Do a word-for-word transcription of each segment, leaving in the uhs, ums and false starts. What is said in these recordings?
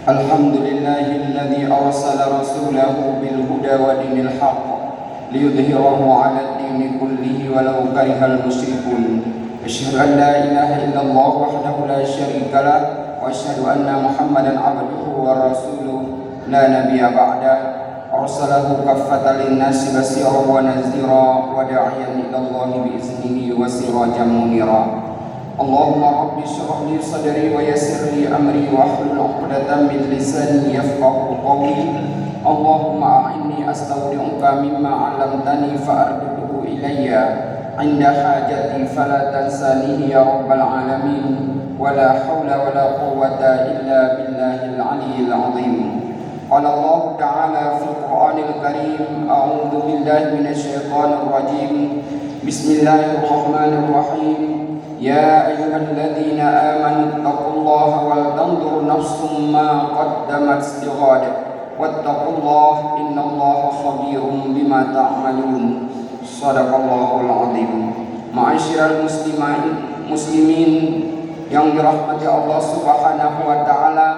الحمد لله الذي أرسل رسوله بالهدى ودين الحق ليظهره على الدين كله ولو كره المشركون. أشهد أن لا إله إلا الله وحده لا شريك له، وأشهد أن محمدا عبده ورسوله لا نبي بعده. أرسله كافة للناس بشيرا ونذيرا وداعيا إلى الله بإذنه وسراجا منيرا. اللهم رب اشرح لي صدري ويسر لي أمري واحلل عقدة من لساني يفقهوا قولي. اللهم أعني أستودعك مما علمتني فأرده إلي عند حاجتي فلا تنسانيه يا رب العالمين. ولا حول ولا قوة إلا بالله العلي العظيم. قال الله تعالى في القرآن الكريم: أعوذ بالله من الشيطان الرجيم. بسم الله الرحمن الرحيم. يا أيها الذين آمنوا اتقوا الله ولتنظر نفس ما قدمت لغد واتقوا الله إن الله خبير بما تعملون. صدق الله العظيم. معاشر المسلمين، muslimin yang dirahmati Allah Subhanahu wa Ta'ala,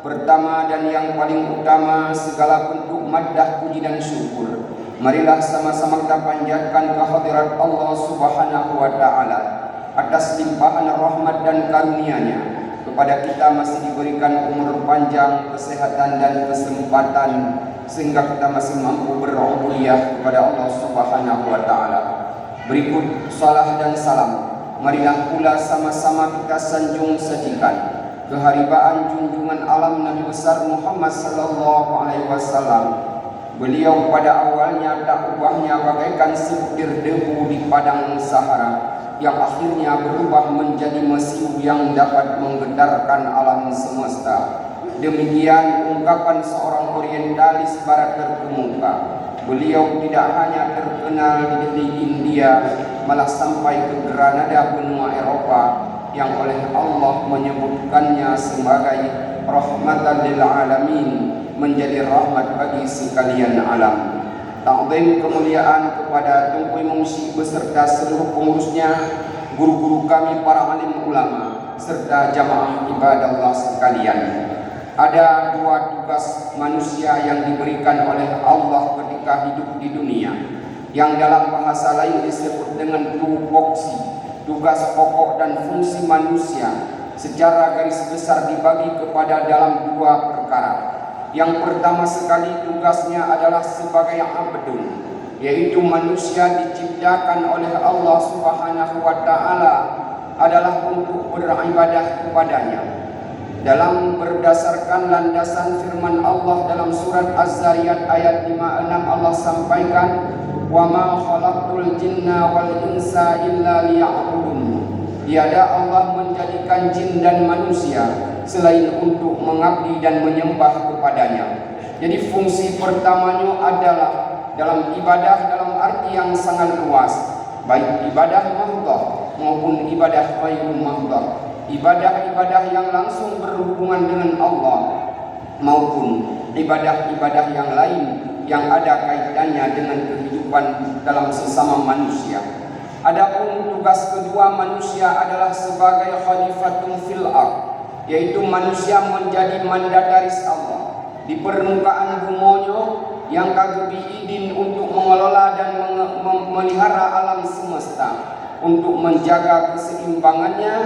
pertama dan yang paling utama, segala bentuk maddah, puji dan syukur marilah sama-sama kita panjatkan ke hadirat Allah Subhanahu wa Ta'ala atas limpahan rahmat dan karunia-Nya kepada kita, masih diberikan umur panjang, kesehatan dan kesempatan sehingga kita masih mampu berubudiyah kepada Allah Subhanahu wa Ta'ala. Berikut salah dan salam marilah pula sama-sama kita sanjung sajikan keharibaan junjungan alam Nabi besar Muhammad sallallahu alaihi wasallam. Beliau pada awalnya tak ubahnya bagaikan sebutir debu di padang Sahara, yang akhirnya berubah menjadi mesiu yang dapat menggetarkan alam semesta. Demikian ungkapan seorang orientalis barat terkemuka. Beliau tidak hanya terkenal di negeri India, malah sampai ke Granada, benua Eropa, yang oleh Allah menyebutkannya sebagai rahmatan lil alamin, menjadi rahmat bagi sekalian alam. Takzim kemuliaan kepada Teungku Imum Syik beserta seluruh pengurusnya, guru-guru kami, para alim ulama, serta jamaah ibadallah sekalian. Ada dua tugas manusia yang diberikan oleh Allah ketika hidup di dunia, yang dalam bahasa lain disebut dengan tupoksi, tugas pokok dan fungsi manusia, secara garis besar dibagi kepada dalam dua perkara. Yang pertama sekali, tugasnya adalah sebagai abdun, yaitu manusia diciptakan oleh Allah Subhanahu wa Ta'ala adalah untuk beribadah kepada-Nya. Dalam berdasarkan landasan firman Allah dalam surat Az-Zariyat ayat lima enam, Allah sampaikan, "Wa ma khalaqtul jinna wal insa illa liya'budun." Tiada Allah menjadikan jin dan manusia selain untuk mengabdi dan menyembah kepada-Nya. Jadi fungsi pertamanya adalah dalam ibadah dalam arti yang sangat luas, baik ibadah mahdhah maupun ibadah ghairu mahdhah, ibadah-ibadah yang langsung berhubungan dengan Allah, maupun ibadah-ibadah yang lain yang ada kaitannya dengan kehidupan dalam sesama manusia. Adapun tugas kedua manusia adalah sebagai khalifatun fil ard, yaitu manusia menjadi mandataris Allah di permukaan bumoe nyoe, nyang ka geubri idin untuk mengelola dan menge-, mem-, melihara alam semesta, untuk menjaga keseimbangannya.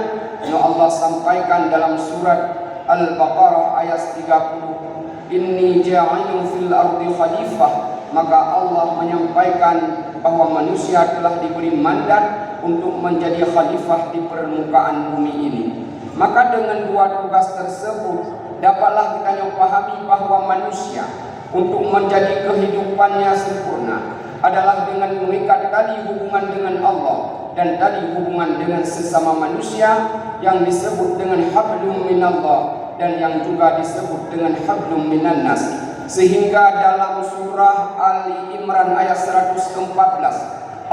Nyoe Allah sampaikan dalam surat Al-Baqarah ayat tiga puluh, "Inni ja'ilun fil ardi khalifah." Maka Allah menyampaikan bahwa manusia telah diberi mandat untuk menjadi khalifah di permukaan bumi ini. Maka dengan dua tugas tersebut, dapatlah kita nyoe pahami bahwa manusia untuk menjadi kehidupannya sempurna adalah dengan mengikat tali hubungan dengan Allah dan tali hubungan dengan sesama manusia yang disebut dengan hablum minallah dan yang juga disebut dengan hablum minannas. Sehingga dalam surah Ali Imran ayat seratus empat belas,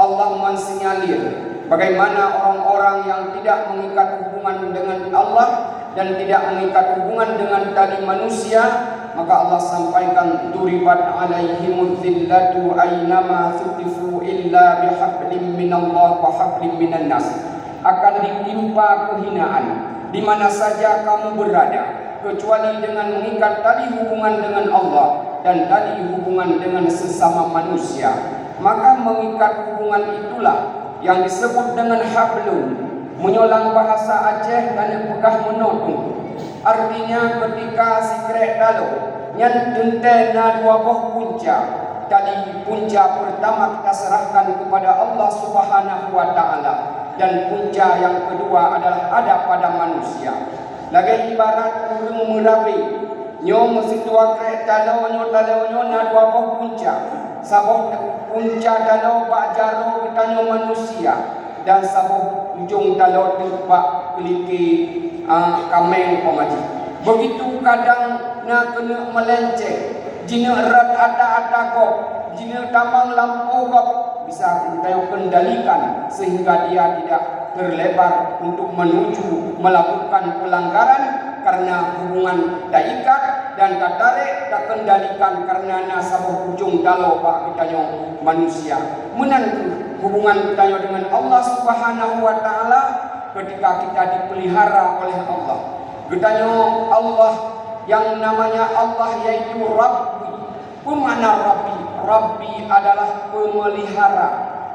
Allah mensinyalir bagaimana orang-orang yang tidak mengikat hubungan dengan Allah dan tidak mengikat hubungan dengan tali manusia, maka Allah sampaikan, "Duribat alaihimuz zillatu ainama thuqifu illa bihablim minallah wa hablim minannas." Akan ditimpa kehinaan di mana saja kamu berada, kecuali dengan mengikat tali hubungan dengan Allah dan tali hubungan dengan sesama manusia. Maka mengikat hubungan itulah yang disebut dengan hablum. Meunyoe lam bahasa Aceh tanyoe peugah meunoe, artinya ketika sikrek taloe nyan teuntée na dua boh punca. Tali punca pertama kita serahkan kepada Allah Subhanahu wa Ta'ala, dan punca yang kedua adalah ada pada manusia. Lagée ibarat ureuëng meurabe, nyoe meusidua krek taloe, nyoe taloe nyoe na dua boh punca. Saboh punca taloe bak jaroe geutanyoe manusia, dan saboh ujong taloe teuk bak keulike, a, kaméng peumaji. Begitu kadang na keuneuk meulenceng, jineuk rot ata-ata gob, jineuk tamong lampôh gob, bisa geutanyoe kendalikan sehingga dia tidak terlebar untuk menuju melakukan pelanggaran, karena hubungan taikat dan tatarék takendalikan karena na saboh ujong taloe bak geutanyoe manusia. Meunan kheueh hubungan geutanyoe dengan Allah Subhanahu wa Ta'ala ketika kita dipelihara oleh Allah. Geutanyoe Allah, yang namanya Allah yaitu Rabbi. Peue makna Rabbi? Rabbi adalah pemelihara,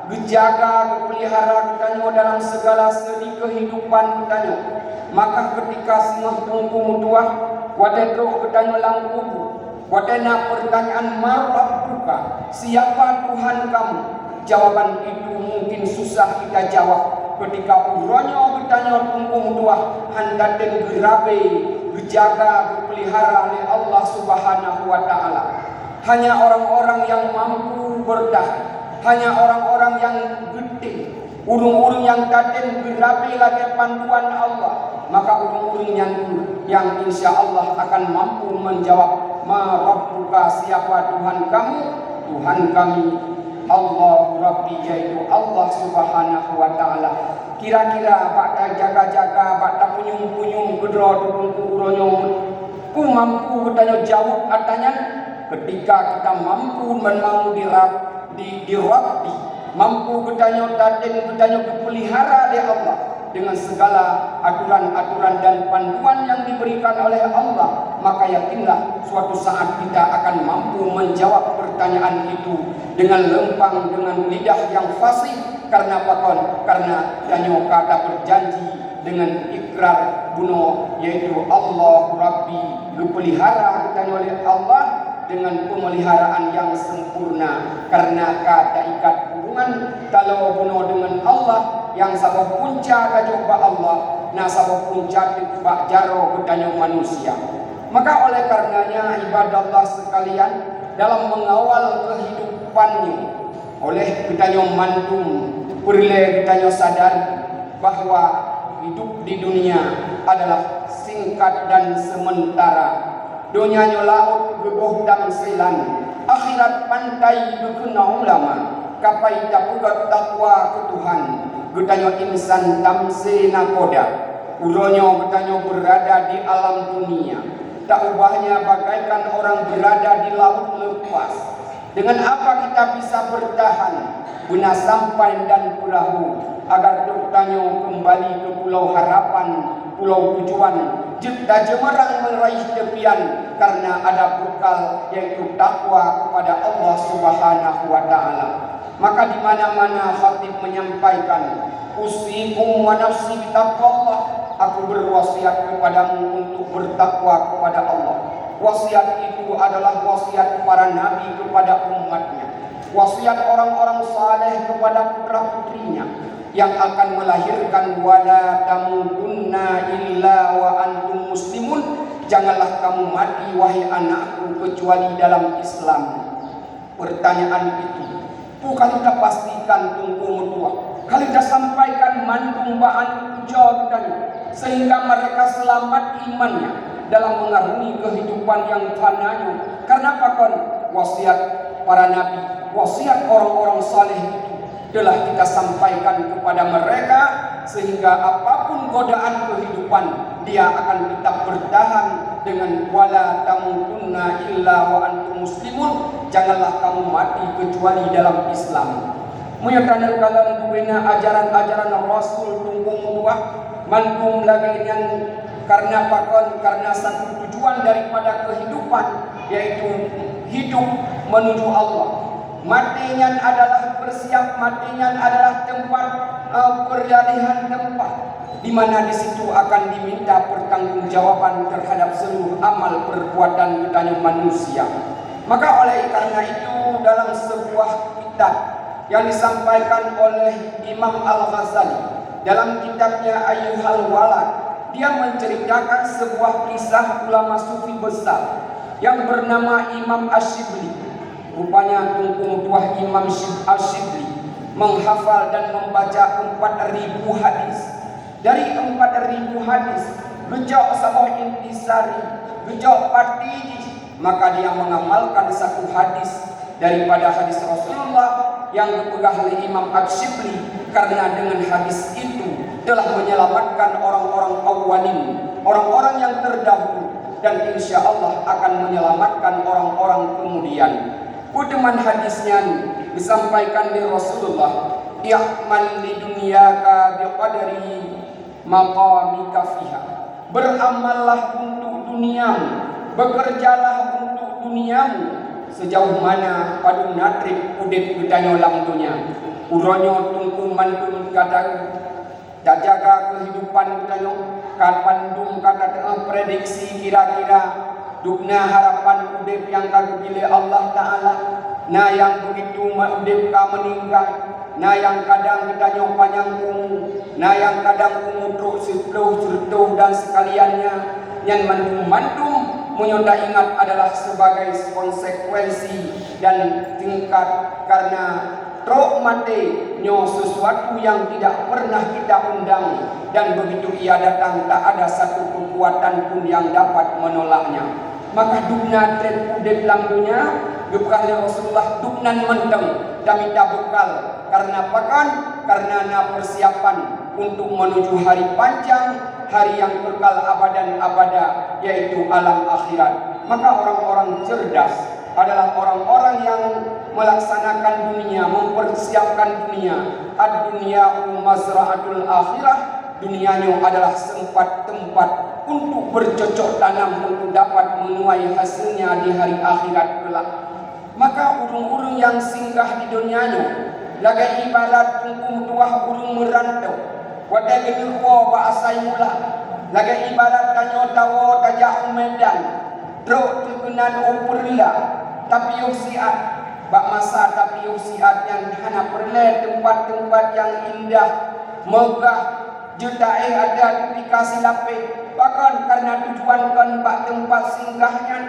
geujaga, geupeulihara geutanyoe dalam segala sendi kehidupan geutanyoe. Maka ketika singoh teungku meutuwah, watée trok geutanyoe lam kubu, watée na pertanyaan, "Man rabbuka?" Siapa Tuhan kamu? Jawaban itu mungkin susah kita jawab ketika uroe nyoe geutanyoe teungku meutuwah hana tem geurabe, geujaga, geupeulihara lé Allah Subhanahu wa Ta'ala. Hanya orang-orang yang mampu bertahan, hanya orang-orang yang geutem, ureuëng-ureuëng nyang tatem geurabe lagée panduan Allah, maka ureuëng-ureuëng nyan nyang insya Allah akan mampu menjawab, "Man rabbuka?" Siapa Tuhan kamu? Tuhan kami Allahu Rabbi, yaitu Allah Subhanahu wa Ta'ala. Kira-kira bak tajaga-jaga, bak tapunyueng-punyueng keudroe teungku uroe nyoe, peue mampu geutanyoe jaweueb ata nyan? Ketika kita mampu meunang di Rab-, di, di Rabbi, mampu geutanyoe tatem, geutanyoe geupeulihara lé Allah dengan segala aturan-aturan dan panduan yang diberikan oleh Allah, maka yakinlah suatu saat kita akan mampu menjawab pertanyaan itu dengan lempang, dengan lidah yang fasih. Karena pakon? Karena tanyoe ka taberjanji dengan ikrar bunoe, yaitu Allah Rabbi, geupeulihara geutanyoe lé Allah dengan pemeliharaan yang sempurna, karena ka taikat hubungan taloe bunoe dengan Allah, nyang saboh punca tajok bak Allah, na saboh punca teuk bak jaroe geutanyoe manusia. Maka oleh karenanya, ibadallah sekalian, dalam mengawal kehidupan nyoe, oleh geutanyoe mandum peureulée geutanyoe sadari bahwa hidup di dunia adalah singkat dan sementara. Donya nyoe laôt geuboh tamsilan, akhirat pantai geukheun ulama. Kapai tapeugét takwa keu Tuhan, geutanyoe insan tamse nakhoda. Uroe nyoe geutanyoe beurada di alam dunia, taubahnya bagaikan orang berada di laut lepas. Dengan apa kita bisa bertahan? Beuna sampan dan peurahô, agar trok tanyoe keumbali keu pulo harapan, pulo tujuan, jeuet tajeumeurang meuraih teupian, karena ada bekal, yaitu takwa kepada Allah Subhanahu wa Ta'ala. Maka di mana-mana khatib menyampaikan, "Usikum wa nafsi bitaqwallah." Aku berwasiat kepadamu untuk bertakwa kepada Allah. Wasiat itu adalah wasiat para nabi kepada umatnya. Wasiat orang-orang saleh kepada putra-putrinya yang akan melahirkan, "Wala tamutunna illa wa antum muslimun." Janganlah kamu mati, wahai anakku, kecuali dalam Islam. Pertanyaan itu, peue ka lheueh tapastikan teungku meutuah, ka lheueh tasampaikan mandum bak aneuk cucoe geutanyoe, sehingga mereka selamat imannya dalam mengarungi kehidupan yang fana nyoe. Karena pakon? Wasiat para nabi, wasiat orang-orang saleh itu telah kita sampaikan kepada mereka, sehingga apapun godaan kehidupan, dia akan tetap bertahan dengan, "Wala tamutunna illa wa antum muslimun." Janganlah kamu mati kecuali dalam Islam. Meunyoe taneuk kalon bubena ajaran-ajaran Rasul teungku meutuah, mandum lagée nyan Karena pakon? Karena satu tujuan daripada kehidupan, yaitu hidup menuju Allah. Maté nyan adalah persiap, maté nyan adalah tempat, eh, peralihan tempat, di mana di situ akan diminta pertanggungjawaban terhadap seluruh amal perbuatan geutanyoe manusia. Maka oleh karena itu, dalam sebuah kitab yang disampaikan oleh Imam Al-Ghazali dalam kitabnya Ayyuhal Walad, dia menceritakan sebuah kisah ulama sufi besar yang bernama Imam Ash-Shibli. Rupanya Teungku Meutuah Imam Shib-, Ash-Shibli menghafal dan membaca empat ribu hadis. Dari empat ribu hadis, geucok saboh intisari, geucok pati jih, maka dia mengamalkan satu hadis daripada hadis Rasulullah yang dipeugah oleh Imam Ash-Shibli, karena dengan hadis itu telah menyelamatkan orang-orang awalin, orang-orang yang terdahulu, dan insya Allah akan menyelamatkan orang-orang kemudian. Pedoman hadis nyan disampaikan lé Rasulullah, "I'mal li dunyaka biqadri maqamika fiha." Beramallah untuk duniamu, bekerjalah untuk duniamu sejauh mana padum na treb udeb geutanyoe lam donya. Uroe nyoe Teungku mandum gata tajaga kehidupan geutanyoe, ka bandum ka tateu'oh prediksi kira-kira dubna harapan udeb nyang ka geubri lé Allah Ta'ala. Na nyang begitu ma-, udeb ka meuninggai, na nyang kadang geutanyoe panyang umu, na nyang kadang umu trok siplôh, sireutoh dan sekaliannya. Nyan mandum-mandum meunyoe taingat adalah sebagai konsekuensi dan tingkat karena trok maté nyoe sesuatu yang tidak pernah kita undang, dan begitu ia datang, tak ada satu kekuatan pun yang dapat menolaknya. Maka dubna treb udeb lam donya, geupeugah lé Rasulullah, dubnan mantong tamita beukal. Karena pakon? Karena na persiapan untuk menuju hari panjang, hari yang kekal abadan abada, yaitu alam akhirat. Maka orang-orang cerdas adalah orang-orang yang melaksanakan dunia, mempersiapkan dunia. Ad-dunya mazra'atul akhirah, dunia nyoe adalah sempat tempat untuk bercocok tanam, untuk dapat menuai hasilnya di hari akhirat kelak. Maka ureuëng-ureuëng nyang singgah di donya nyoe, lagée ibarat Teungku Meutuah ureuëng meurantau, watée geuneuk woe bak asai mula, lagée ibarat tanyoe tawoe tajak u Medan, trok teukeunan u Peureulée, tapiôh siat. Bak masa tapiôh siat nyan hana peureulée teumpat-teumpat nyang indah, meugah, jeuet taéh adat teuka silapéh. Pakon? Karena tujuan kon bak teumpat singgah nyan.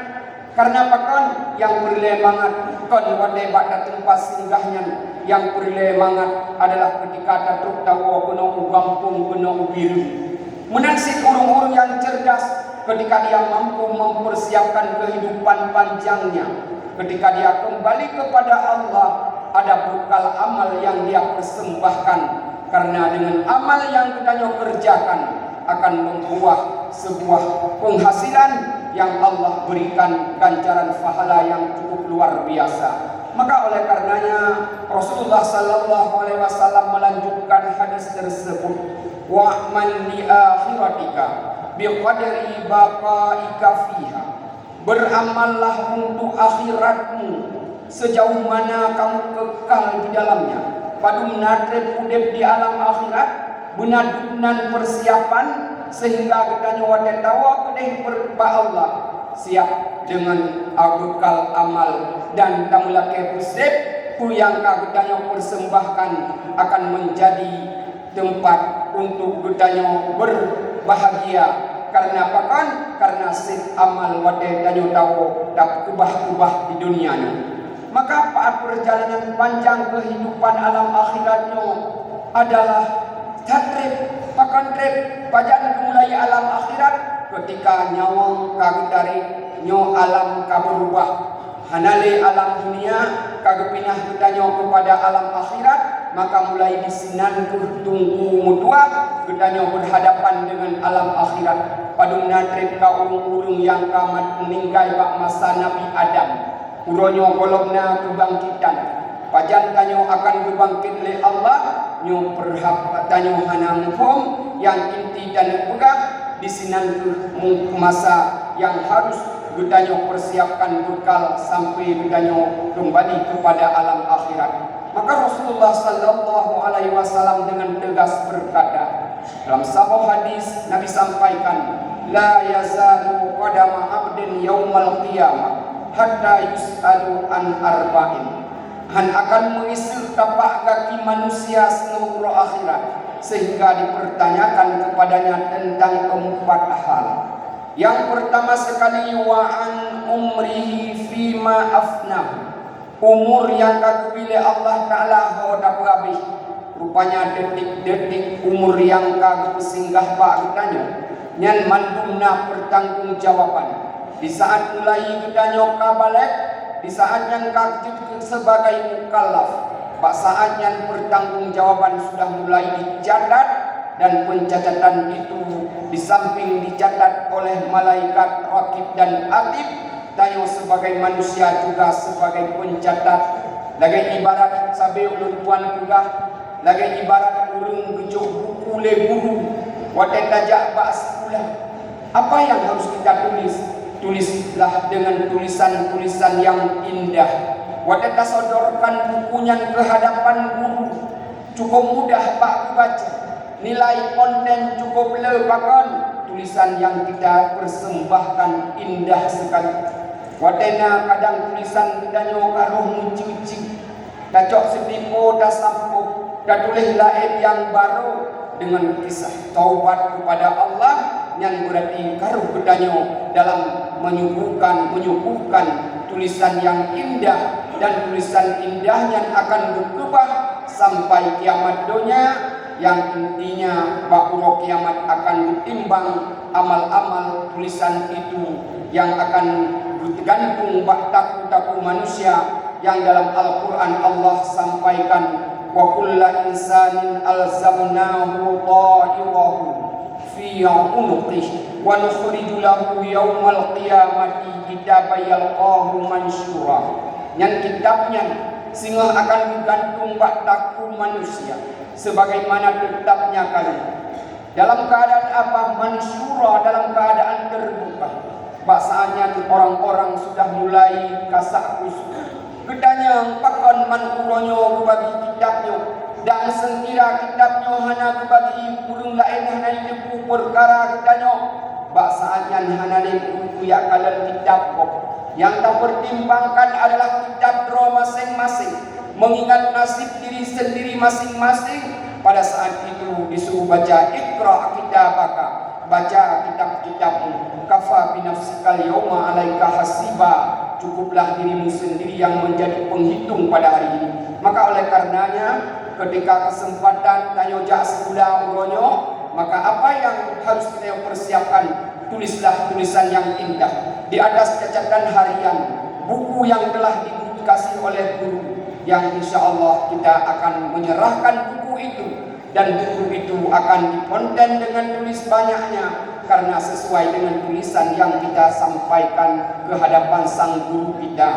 Karena pakon? Nyang peureulée mangat kon watée bak teumpat singgah nyan, nyang peureulée mangat adalah keutika tatrok tawoe keunoe u gampông, keunoe u Bireuen. Meunan cit ureuëng-ureuëng nyang cerdas, ketika dia mampu mempersiapkan kehidupan panjangnya, ketika dia kembali kepada Allah, ada bekal amal yang dia persembahkan, karena dengan amal yang geutanyoe kerjakan akan membuah sebuah penghasilan yang Allah berikan ganjaran pahala yang cukup luar biasa. Maka oleh karenanya Rasulullah sallallahu alaihi wasallam melanjutkan hadis tersebut, "Wa'mal li akhiratika biqadri baqaika fiha." Beramallah untuk akhiratmu sejauh mana kamu kekal di dalamnya. Padum na treb udeb di alam akhirat, beuna dubnan persiapan sehingga geutanyoe watée tawoe keudeh bak Allah siap dengan bekal amal dan tameulakée peuseb peue nyang ka geutanyoe persembahkan akan menjadi teumpat untuk geutanyoe berbahagia. Karena pakon? Karena seb amal watée tanyoe tawoe takeubah-keubah di dunia nyoe. Maka paat perjalanan panjang kehidupan alam akhirat nyoe adalah that treb. Pakon treb? Pajan geumulai alam akhirat? Ketika nyawöng ka geutarek, nyoe alam ka beurubah. Hana lé alam dunia, ka geupinah geutanyoe keupada alam akhirat, maka mulai disinan kheueh Teungku Meutuah geutanyoe berhadapan dengan alam akhirat. Padum na treb ka ureuëng-ureuëng nyang ka mat meuninggai bak masa Nabi Adam. Uroe nyoe gohlom na keubangkitan. Pajan tanyoe akan geubangket lé Allah, nyoe peurhab tanyoe hana muphom, nyang inti tanyoe peugah, Di sinan kheueh masa nyang harus geutanyoe peusiapkan beukal sampai geutanyoe keumbali keupada alam akhirat. Maka Rasulullah sallallahu alaihi wasallam dengan tegas berkata, dalam saboh hadis Nabi sampaikan, "La yazalu qadama abdin yaumal qiyamah hatta yus'alu an arba'in." Hán akan meuiseuk tapak gaki manusia singoh uroe akhirat, sehingga dipertanyakan kepadanya tentang keempat hal. Yang pertama sekali, wa an umrihi fima afnah. Umur nyang ka geubri lé Allah Ta'ala ho tapeuhabéh. Rupanya detik-detik umur nyang ka geupeusinggah bak geutanyoe, nyan mandum na pertanggungjawaban. Di saat mulai geutanyoe ka balek, di saat nyan ka jeuet keu sebagai mukallaf, bak saat nyan pertanggungjawaban sudah mulai dicatat, dan pencatatan itu di samping dicatat oleh malaikat Raqib dan Atid, tanyoe sebagai manusia juga sebagai pencatat. Lagée ibarat sabe ulôn tuan peugah, lagée ibarat ureuëng geucok buku lé guru watée tajak bak sikula. Apa yang harus kita tulis? Tulislah dengan tulisan-tulisan yang indah. Watée tasodorkan buku nyan keu hadapan guru, cukup mudah bak geubaca. Nilai konten cukup le pakon tulisan nyang kita persembahkan indah sekali. Watée na kadang tulisan geutanyoe ka roh meuceucue, tacok sitipo tasampôh, tatuléh laén nyang barô deungon kisah taubat kepada Allah, nyan beurati ka roh geutanyoe dalam menyuguhkan, menyuguhkan tulisan nyang indah, dan tulisan indah nyan akan geukeubah sampai kiamat donya, nyang intinya bak uroe kiamat akan geutimbang amal-amal tulisan itu nyang akan geuteugantung bak taku-taku manusia, nyang dalam Al-Qur'an Allah sampaikan, "Wa kulla insanin alzamnahu ta'irahu fi unuqih, wa nukhriju lahu yaumal qiyamati kitaban yalqahu mansyura." Nyan kitab nyan singoh akan geugantung bak taku manusia, sebagaimana teutapnya kalon. Dalam keuadaan apa? Mansyura, dalam keuadaan teurbukah. Bak saát nyan orang-orang sudah mulai kasak kusuk. Geutanyong, pakon man uroe nyoe geubagi kitab nyoe? Dan seukira kitab nyoe hana geubagi, ureuëng laén hana jiteupeue peukara geutanyoe. Bak saát nyan hana lé peue-peue jak kalon kitab gob. Nyang tapeurtimbangkan adalah kitab droe maséng-maséng. Mengingat nasib diri sendiri masing-masing, pada saat itu disuruh baca, "Iqra kitabaka." Baca kitab-kitabmu. "Kafa binafsikal yauma alaika hasiba." Cukuplah dirimu sendiri yang menjadi penghitung pada hari ini. Maka oleh karenanya, ketika kesempatan tanyoe jak sikula uroe nyoe, maka apa yang harus kita persiapkan? Tulislah tulisan yang indah di atas catatan harian, buku yang telah dipublikasi oleh guru, yang insya Allah kita akan menyerahkan buku itu, dan buku itu akan dikonten dengan tulis banyaknya, karena sesuai dengan tulisan yang kita sampaikan ke hadapan sang guru kita.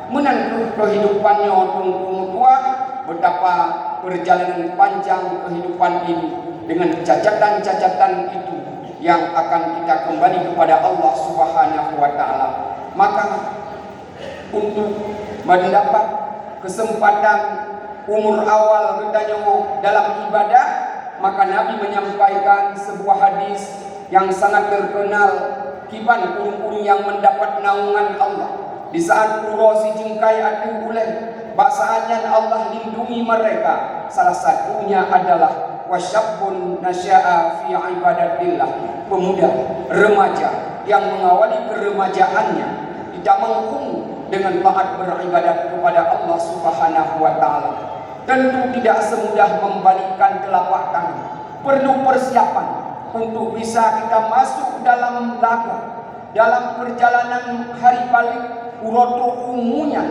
Meunan kheueh kehidupan nyoe, Teungku meutuah, betapa perjalanan panjang kehidupan ini dengan catatan-catatan itu yang akan kita kembali kepada Allah Subhanahu wa Ta'ala. Maka, untuk mendapat kesempatan umur awal geutanyoe dalam ibadah, maka Nabi menyampaikan sebuah hadis yang sangat terkenal, kiban ureuëng-ureuëng yang mendapat naungan Allah. Di saat uroe sijeuengkai ateueh ulée, bak saát nyan Allah lindungi mereka. Salah satunya adalah wasyabbun nasya'a fi ibadatillah, pemuda, remaja yang mengawali keremajaannya, ditamong umur dengan taat beribadat kepada Allah Subhanahu wa Ta'ala. Tentu tidak semudah membalikkan telapak tangan. Perlu persiapan untuk bisa kita masuk dalam laga, dalam perjalanan hari balik, uroe trok umu nyan,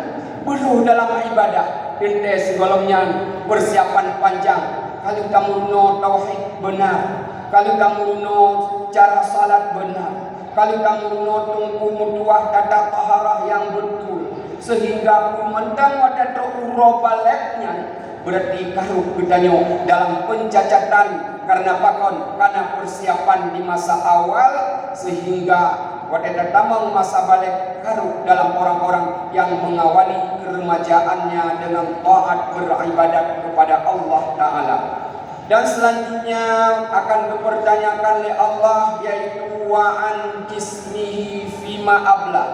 beulheueh dalam ibadah. Teuntée sigohlom nyan persiapan panjang. Ka lheueh tameurunoe tauhid beunar, ka lheueh tameurunoe cara salat beunar, ka lheueh tameurunoe, Teungku meutuah, tata taharah nyang beutôi, sehingga peue mantong watée trok uroe balek nyan, Berarti karôh geutanyoe dalam pencacatan, karena pakon? Karena persiapan di masa awal, sehingga watée tatamong masa balek, karôh dalam orang-orang yang mengawali keremajaannya dengan taat beribadat kepada Allah Ta'ala. Dan selanjutnya akan dipertanyakan oleh Allah, yaitu wa an jismihi fima abla.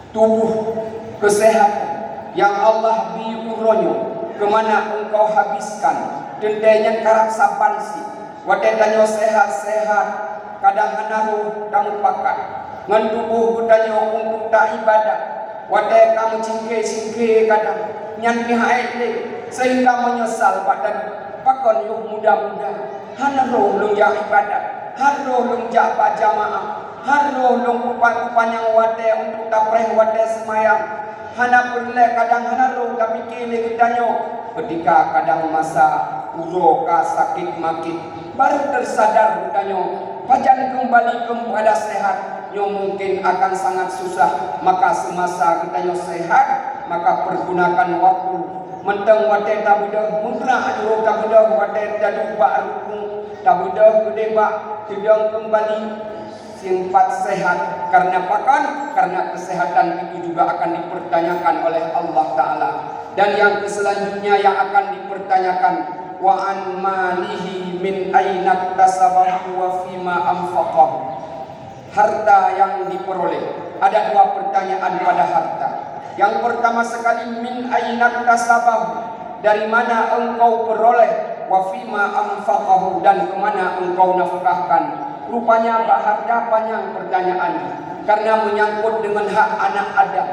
Tubuh, kesehatan yang Allah bri uroe nyoe, keumana engkau habiskan? Teuntée nyan karab saban sit. Watée tanyoe sehat-sehat, kadang hana roh tamupakat ngon tuboh geutanyoe untuk taibadat. Watée ka meucingke-cingke kadang, nyan pih han ék lé, sehingga meunyeusal bak tanyoe. Pakon yoh muda-muda, hana roh lôn jak ibadat, hana roh lôn jak bak jamaah, hana roh lôn kupa-, kupanyang watée untuk tapreh watée seumayang. Hana peureulée kadang hana roh tapike lé geutanyoe. Ketika kadang masa uroe ka sakét makét, baru teusadar geutanyoe, pajan keumbali keupada sehat. Nyoe mungkin akan sangat susah, maka seumasa geutanyoe sehat, maka pergunakan waktu. Mantong watée tabeudôh, meugrak jroh tabeudôh, watée taduek bak rukuk, tabeudôh keudeh bak teudong keumbali, simpat sehat. Karena pakon? Karena kesehatan itu juga akan dipertanyakan oleh Allah Ta'ala. Dan yang selanjutnya yang akan dipertanyakan, wa an malihi min aina iktasabahu wa fima anfaqahu. Harta yang diperoleh. Ada dua pertanyaan pada harta. Yang pertama sekali, min aina iktasabahu, dari mana engkau peroleh, wa fima anfaqahu, dan kemana engkau nafkahkan. Rupanya bak harta panyang pertanyaan, karena menyangkut dengan hak anak Adam,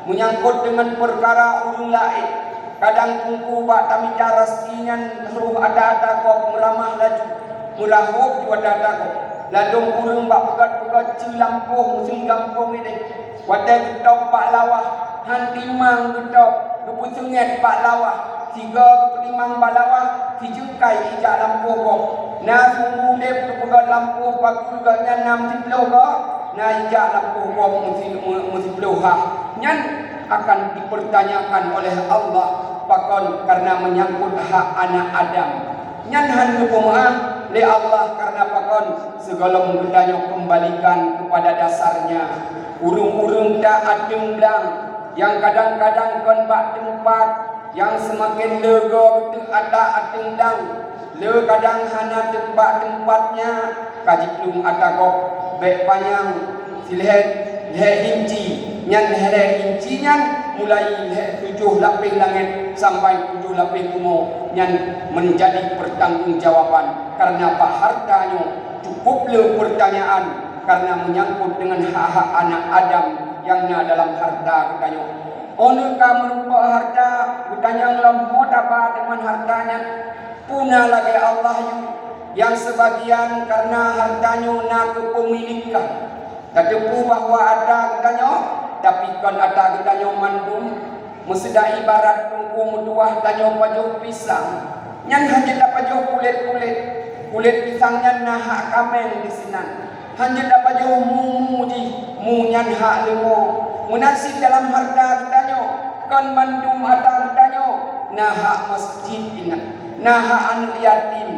menyangkut dengan perkara ureuëng laén. Kadang teungku bak tamita raseuki nyan roh ata-ata gob meuramah laju, meurahôb ju ata-ata gob. Ladôm ureuëng bak peugét-peugét cue lampôh meusigampông ideh. Watée geutôb bak lawah, han timang geutôb, geupeuseungét bak lawah. Sigoe geupeutimang bak lawah, sijeukai ijak lampôh gob. Na sungguh udeb geupeugét lampôh pageue gobnyan na meusiplôh goe, na ijak lampôh gob meusi-, meu-, meusiplôh hah. Nyan akan dipertanyakan oleh Allah, pakon? Karena menyangkut hak anak Adam. Nyan han geupeumeuáh lé Allah karena pakon? Sigohlom geutanyoe keumbalikan keupada dasarnya. Ureuëng-ureuëng ta ateueng blang nyang kadang-kadang kon bak teumpat, nyang seumaken le goe geuteuk ata ateueng blang, le kadang hana teuk bak teumpat nyan, ka jiplueng ata gob bék panyang. Silhée, lhée inci, nyan lhée inci nyan mulai lhée tujoh lapéh langét sampai tujoh lapéh bumoe, nyan meunjadi peutanggongjawaban. Karena bak harta nyoe cukup le peurtanyaan, karena meunyangkot deungon hak-hak aneuk Adam nyang na dalam harta geutanyoe. Óh lheueh ka meurumpok harta, geutanyoe lom ho taba deungon harta nyan? Peue na lagée Allah yue, nyang seubagian kareuna harta nyoe na keupeumilikan. Tateupeue bahwa atra geutanyoe, tapi kon atra geutanyoe mandum. Meuseudah ibarat teungku meutuwah tanyoe pajoh pisang, nyan hana jeuet tapajoh kulét-kulét. Kulét pisang nyan na hak kaméng disinan. Hana jeuet tapajoh mu-mu jih, mu nyan hak leumo. Meunan cit dalam harta geutanyoe, kon mandum atra geutanyoe, na hak masjid inan, na hak aneuk yatim,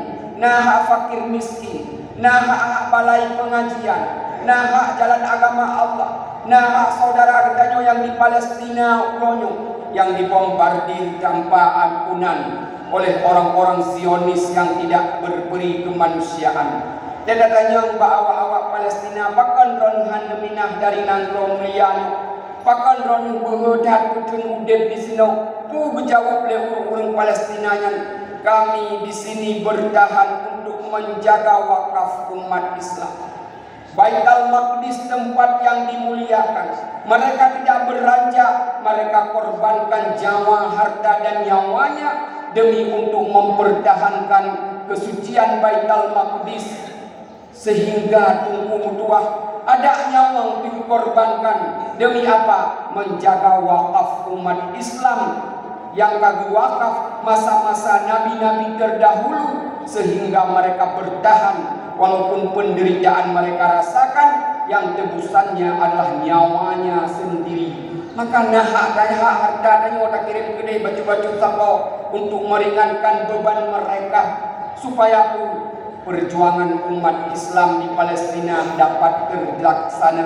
na hak fakir miskin, na hak-hak balai peungajian, na hak jalan agama Allah, na hak syedara geutanyoe nyang di Palestina uroe nyoe nyang dibombardir tanpa ampunan oleh orang-orang Zionis yang tidak berberi kemanusiaan. Dan tatanyong bak awak-awak Palestina, pakon droeneuh hana neuminah dari nanggroe mulia nyoe? Pakon droeneuh beuhe that keuteun udeb disinoe? Peue geujaweueb lé ureuëng-ureuëng Palestina nyan, "Kami di sini bertahan untuk menjaga wakaf umat Islam." Baitul Maqdis, tempat yang dimuliakan. Mereka tidak beranjak, mereka korbankan nyawa, harta, dan nyawanya demi untuk mempertahankan kesucian Baitul Maqdis. Sehingga teungku meutuwah, adak nyawöng pih geukorbankan. Demi apa? Menjaga wakaf umat Islam nyang ka geuwakaf masa-masa nabi-nabi terdahulu, sehingga mereka bertahan walaupun penderitaan mereka rasakan, yang tebusannya adalah nyawanya sendiri. Maka na hak daya harta tanyoe takirém keudéh bacut-bacut sapo untuk meringankan beban mereka, supaya perjuangan umat Islam di Palestina dapat terlaksana.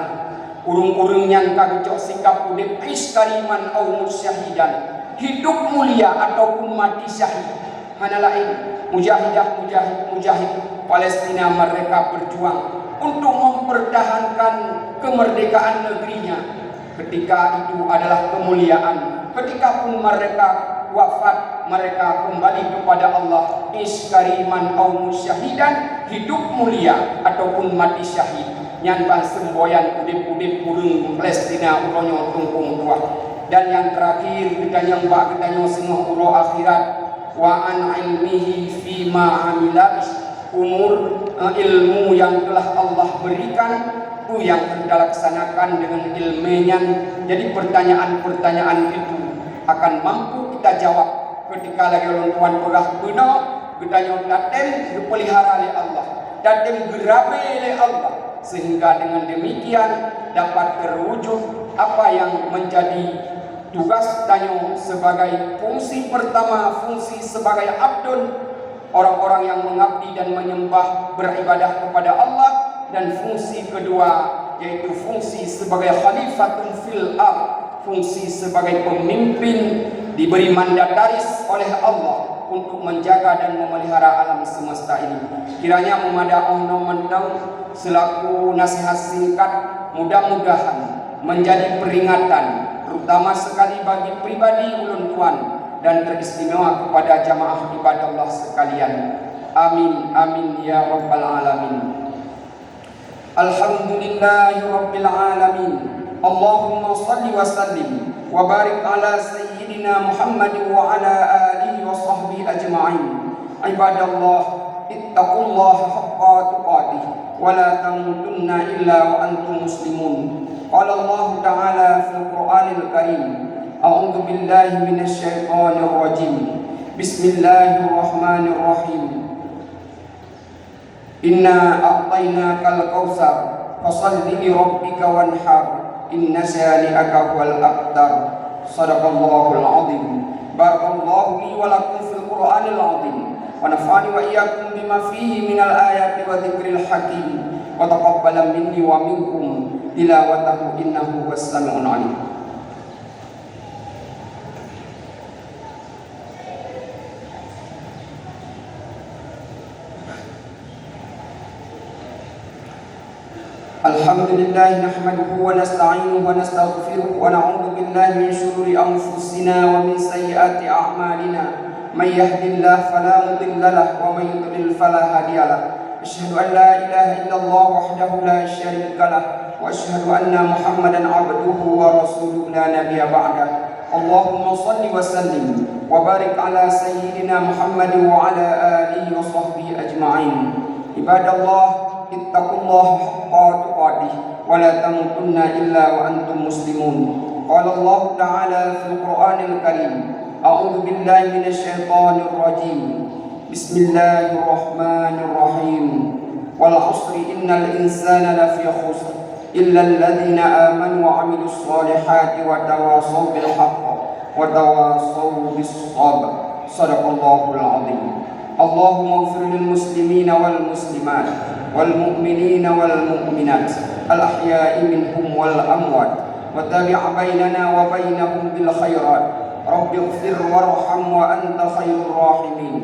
Ureuëng-ureuëng nyang ka geucok sikap udép ish kariman au mut syahidan, hidup mulia ataupun mati syahid. Hana laén, mujahidah-mujahid-mujahid Palestina mereka berjuang untuk mempertahankan kemerdekaan negerinya. Ketika itu adalah kemuliaan. Ketika pun mereka wafat, mereka kembali kepada Allah. Ish kariman au mut syahidan, hidup mulia ataupun mati syahid. Nyan ban seumboyan udép-udép ureuëng Palestina uroe nyoe tungkong tuah. Dan nyang terakhir, geutanyoe bak geutanyoe singoh uroe akhirat. Wa an ilmihi fima amila, umur, eh, ilmu yang telah Allah berikan, peue nyang teulaksanakan dengan ilmu nyan. Jadi pertanyaan-pertanyaan itu akan mampu kita jawab ketika lagée ulôn tuan peugah beuna, geutanyoe tatem geupeulihara lé Allah, tatem geurabe lé Allah, sehingga dengan demikian dapat terwujud apa yang menjadi tugas tanyoe sebagai fungsi pertama, fungsi sebagai abdun, orang-orang yang mengabdi dan menyembah, beribadah kepada Allah, dan fungsi kedua, yaitu fungsi sebagai khalifatun fil ard, fungsi sebagai pemimpin diberi mandataris oleh Allah untuk menjaga dan memelihara alam semesta ini. Kiranya meumada óh noe mantong selaku nasihat singkat, mudah-mudahan menjadi peringatan, terutama sekali bagi pribadi ulôn tuan dan teristimewa kepada jamaah ibadallah sekalian. Amin, amin, ya rabbal alamin. Alhamdulillahi rabbil alamin. Allahumma salli wa sallim wa barik ala sayyidina Muhammadin wa ala alihi wa sahbihi ajma'in. Ibadallah, ittaqullaha haqqa tuqatih wa la tamutunna illa wa antum muslimun. Qala Allahu ta'ala fil Qur'anil Karim, a'udzu billahi minasy syaithanir rajim. Bismillahirrahmanirrahim. Inna a'tainakal kautsar, fasalli li rabbika wanhar, inna syani'aka huwal abtar. Shadaqallahul azim. Barakallahu li wa lakum fil Qur'anil azim, wa nafa'ani wa iyyakum bima fihi minal ayati wa dzikril hakim, wa taqabbala minni wa minkum tilawatahu innahu huwas sami'ul alim. الحمد لله نحمده ونستعينه ونستغفره ونعوذ بالله من شرور أنفسنا ومن سيئات أعمالنا. من يهد الله فلا مضل له ومن يضلل فلا هادي له. أشهد أن لا إله إلا الله وحده لا شريك له، وأشهد أن محمدا عبده ورسوله لا نبي بعده. اللهم صل وسلم وبارك على سيدنا محمد وعلى آله وصحبه أجمعين. عباد الله، اتقوا الله حق تقاته ولا تموتن إلا وأنتم مسلمون. قال الله تعالى في القرآن الكريم، أعوذ بالله من الشيطان الرجيم. بسم الله الرحمن الرحيم. والعصر إن الإنسان لفي خسر إلا الذين آمنوا وعملوا الصالحات وتواصوا بالحق وتواصوا بالصبر. صدق الله العظيم. اللهم اغفر للمسلمين والمسلمات والمؤمنين والمؤمنات الأحياء منهم والأموات وتابع بيننا وبينهم بالخيرات. رب اغفر وارحم وأنت خير الراحمين.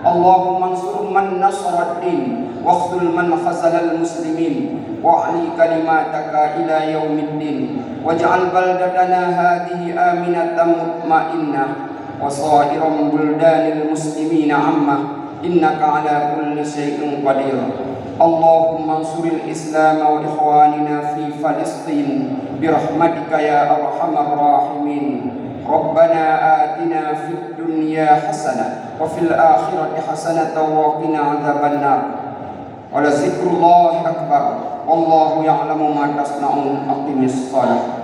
اللهم انصر من نصر الدين واخذل من خذل المسلمين واعل كلمتك إلى يوم الدين واجعل بلدتنا هذه آمنة مطمئنة وسائر بلدان المسلمين عامة إنك على كل شيء قدير. اللهم انصر الإسلام وإخواننا في فلسطين برحمتك يا أرحم الراحمين. ربنا آتنا في الدنيا حسنة وفي الآخرة حسنة وقنا عذاب النار. ولذكر الله أكبر. والله يعلم ما تصنعون. أقم الصلاة.